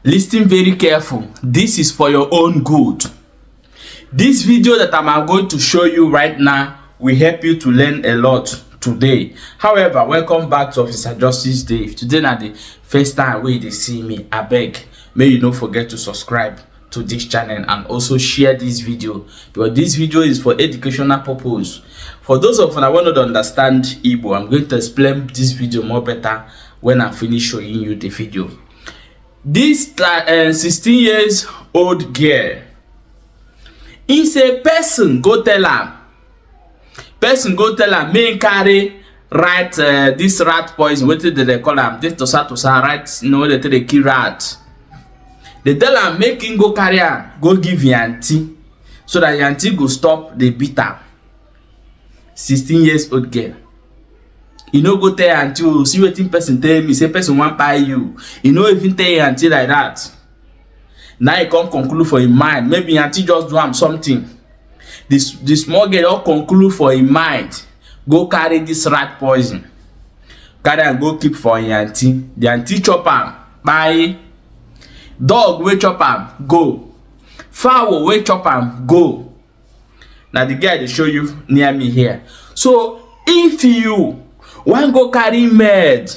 Listen very careful. This is for your own good. This video that I'm going to show you right now will help you to learn a lot today. However, welcome back to Officer Justice Day. If today na the first time wey you dey see me, abeg, may you no forget to subscribe to this channel and also share this video, because this video is for educational purpose. For those of una wey no dey understand Igbo, I'm going to explain this video more better when I finish showing you the video. This 16 years old girl, e say person go tell am, person go tell am make im carry rat, this rat poison, wetin dem dey call am, this tosa tosa rat, you know, wey dey take dey kill rat. Dey tell am make im go carry am go give im aunty so that im aunty go stop dey beat am. 16 years old girl. E no go tell aunty, "Oh, see wetin person tell me, say person wan kpai you." E no even tell im aunty like that. Now e come conclude for im mind, maybe im aunty just do am something. The small girl don conclude for im mind, go carry this rat poison, carry am go keep for im aunty. The aunty chop am, kpai. Dog wey chop am go, fowl wey chop am go. Na the girl I dey show you near me here. So if you wan go carry maid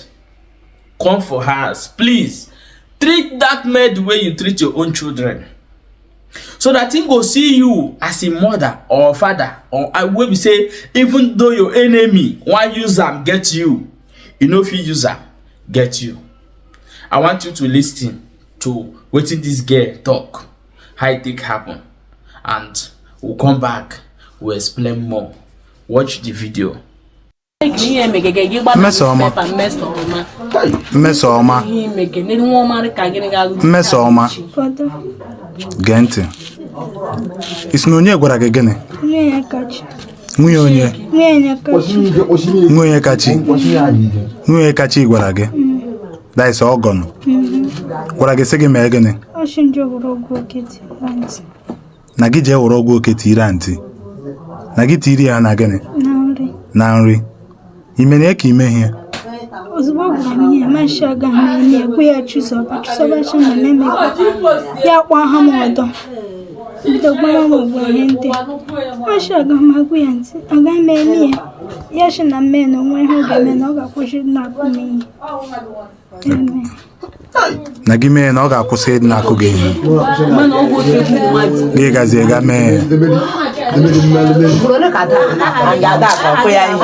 come for house, please treat that maid the way you treat your own children, so that him go see you as a mother or father, or wey be say even though your enemy wan use am get you, e no fit use am get you. I want you to listen to wetin this girl talk, how e take happen, and we'll come back, we'll explain more. Watch the video. Mmesoma. Mmesoma. Mmesoma. Gee ntị. Ị sị na onye gwara gị gịnị? Nwunye onye? Nwunye Kachi. Nwunye Kachi gwara gị. That is ọgọ nụ. Gwara gị sị gị mee gịnị? Na gị jee were ọgwụ oke tiiri aunty. Na gị tiiri ya na gịnị? Na nri. I mere ya ka ime ihe? Ozugbo ọ gwara m ihe mashi, aga m eme ekwe ya. Chizoba, Chizoba chi na mmemme ya kwa ha m ọdọ bido gbara m ọgwụ. Ihe ndị mashi, aga m agwụ ya ntị, aga m eme ya. Ya shi na mme na onwe ihe ọ ga-eme, na ọ ga-akwụsị na-akụ m ihe eme. Na gị mee na ọ ga-akwụsị ịdị na-akụ gị ihe. Gị gazie ga mee ya. Adakụ ya ihe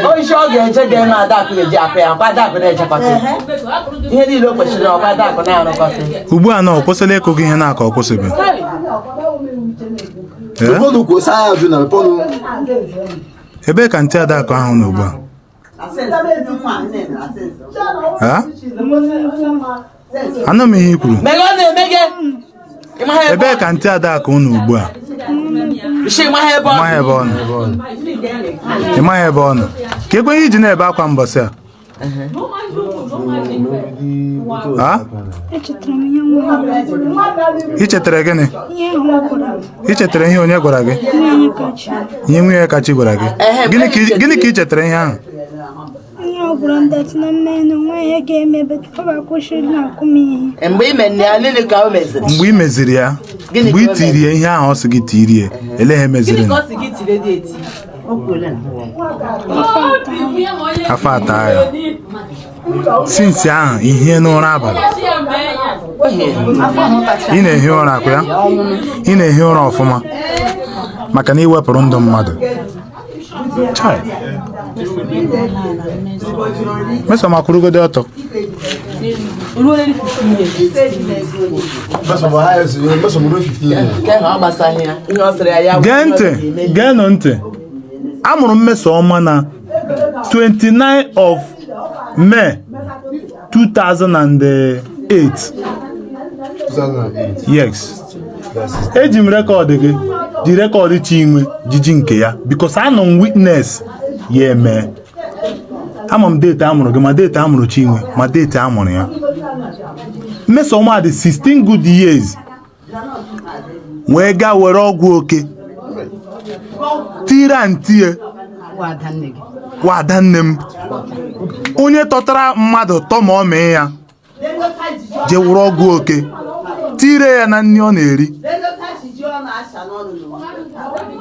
oisi ọ ga-eje ga-eme. Adakụ ga-eji akụ ya nkwa. Adakụ na-echekọta ihe niile o kwesịrị ọkwa. Adakụ na-arụkọta. Ugbu a na ọ kwụsịla ịkụ gị ihe na aka ọ kwụsịbe? Ee? Mepọnụ kwuo saa ya ajụ na mepọnụ. Ebee ka aunty Adakụ ahụ nọ ugbu a? Ha? Anụ m ihe i kwuru. Mege ọ na-emege ịmaha ebe. Ebee ka aunty Adakụ nọ ugbu a? Isi ịmaha ebe ọ. Ịmaghị ebe ọ nọ. Ịmaghị ebe ọ nọ. Ka ekwe ihe iji na-ebe akwa mbọsị a? Ha? Echetara m ihe nwa ya gwara m. Ị chetara gịnị? Ihe ahụ ọ gwara m. Ị chetara ihe onye gwara gị? Nwunye Kachi. Ihe nwunye Kachi gwara gị. Ehe, Gịnị ka ị chetara ihe ahụ? Ihe ọ gwara m that na mme na onwe ihe ga-eme, but ọ ga-akwụsị na-akụ m ihe. Mgbe ime nne ya niile ka o meziri. Mgbe ị meziri ya, Gịnị mgbe ị ka o tiri ya ihe ahụ ọ sị gị tiri ya, ele ihe meziri? Gịnị ka ọ sị gị tire dị eti? Afọ ata ya. Since ahụ ihie n'ụra abalị? Ị na-ehi ụra akwa ya? Ị na-ehi ụra ọfụma maka na ị wepụrụ ndụ mmadụ. Chai. Mmesoma, kwụrụgodo ọtọ. Ruo 15 years. Mmesoma ha esi Mmesoma ruo 15 years. Nke ahụ ọ gbasaghị ya. Ihe ọ sịrị ya ya Gee ntị, geenụ ntị. Amụrụ Mmesoma na 29 of May 2008. 2008. Yes, eji m record gị, ji record Chinwe, jiji nke ya, because anọ m witness ya eme. Ama m date amụrụ gị, ma date amụrụ Chinwe, ma date amụrụ ya. Mmesoma dị 16 good years wee gaa were ọgwụ oke tiri aunty ya. Wada nne m, onye tọtara mmadụ tọ ma ọ mee ya. Jee wụrụ ọgwụ oke tire ya na nri ọ na-eri.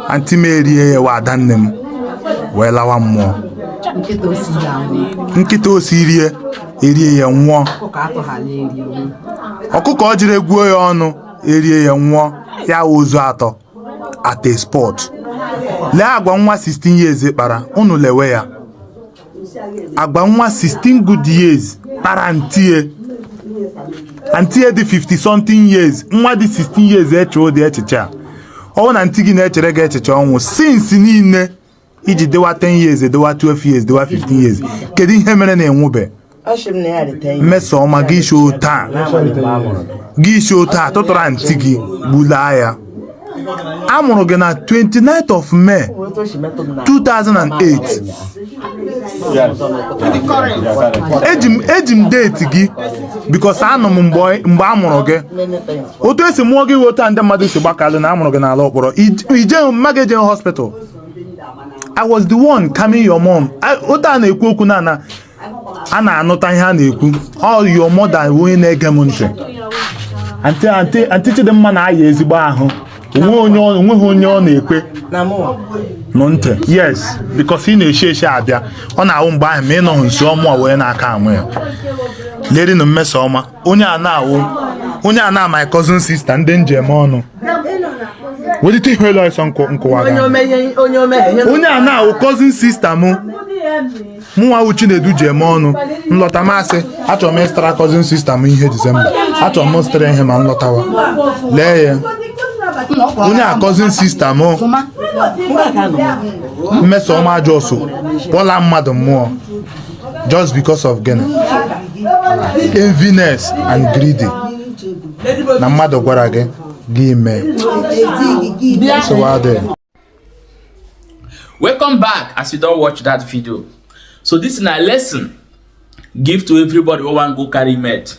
Aunty m erie ya, wa adanne m wee lawa mmụọ. Nkịta osi rie erie ya nwụọ, ọkụkọ ọ jiri egwuo ya ọnụ erie ya nwụọ. Ya wụ ozu atọ at a spot. Lee agwa nwa 16 years kpara unu, lewe ya, agwa nwa 16 good years kpara auntie, auntie dị 50 something years. Nwa dị 16 years eche ụdị echiche a. Ọ na aunty gị na-echere gị echiche ọnwụ since niile iji dịwa 10 years, dịwa 12 years, dịwa 15 years, kedu ihe mere na enwube? Mmesoma gị isi otu a, gị isi otu a tụtụrụ aunty gị gbulaa ya. A mụrụ gị na 29th of May 2008. Eji m date gị because anọ m mgbe a mụrụ gị. Otu esi mụọ gị, otu a ndị mmadụ si gbakalụ na a mụrụ gị n'ala ọkpọrọ. Ije mma gị eje hospital. I was the one calming your mom. Otu a na-ekwu okwu na a na-anụta ihe a na-ekwu. All your mother, onye na-ege m ntị, aunty Chidimma na-aya ezigbo ahụ. Onweghị onye ọ na-ekwe nụ ntị. Yes, because ị na-eshi eshi abịa, ọ na-awụ mgbe ahụ ma ị nọghị nso ọmụọ wee na-aka anwụ ya. Lerinu Mmesoma, onye a na-awụ, onye a na my cousin sister, ndị njem ọnụ welite ihu elu ọsọ nkụwa gị. Onye a na-awụ cousin sister mụ, mụnwa wụ Chinedu ji eme ọnụ. Nlọta masị, achọrọ m ịzụtara cousin sister m ihe Disemba, achọrọ m ịzụtara ihe ma nlọtawa. Lee ya, onye a cousin sister mụ. Mmesoma just kpọla mmadụ mmụọ just because of gịnị? Enviness and greedy. Na mmadụ gwara gị, gị mee. So adị. Welcome back. As you don watch that video so, this na lesson give to everybody wey wan go carry maid.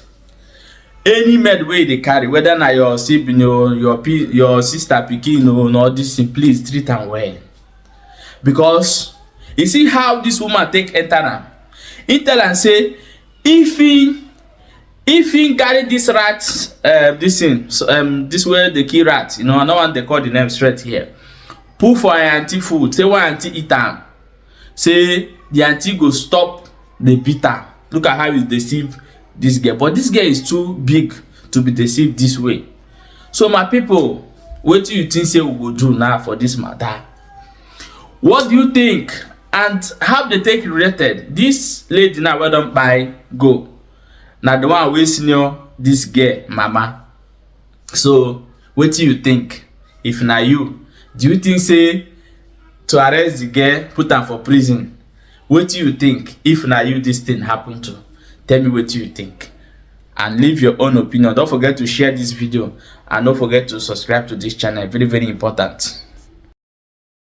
Any maid wey you dey carry, whether na your sibling o, your sister pikin o, na all this thing, please treat am well, because you see how this woman take enter am. He tell am say if he carry this rat, this thing, so, this wey dey kill rat, I no wan dey call the name straight here, put for her aunty food, say one aunty eat am, say the aunty go stop dey beat am. Look at how he deceive this girl, but this girl is too big to be deceived this way. So my people, wetin you think say we go do now for this matter? What do you think and how they take related? This lady now wey don kpai go na the one wey senior this girl mama. So wetin you think? If na you, do you think say to arrest the girl, put am for prison? Wetin you think? If na you this thing happen to, tell me wetin you think and leave your own opinion. Don't forget to share this video and don't forget to subscribe to this channel. Very, very important.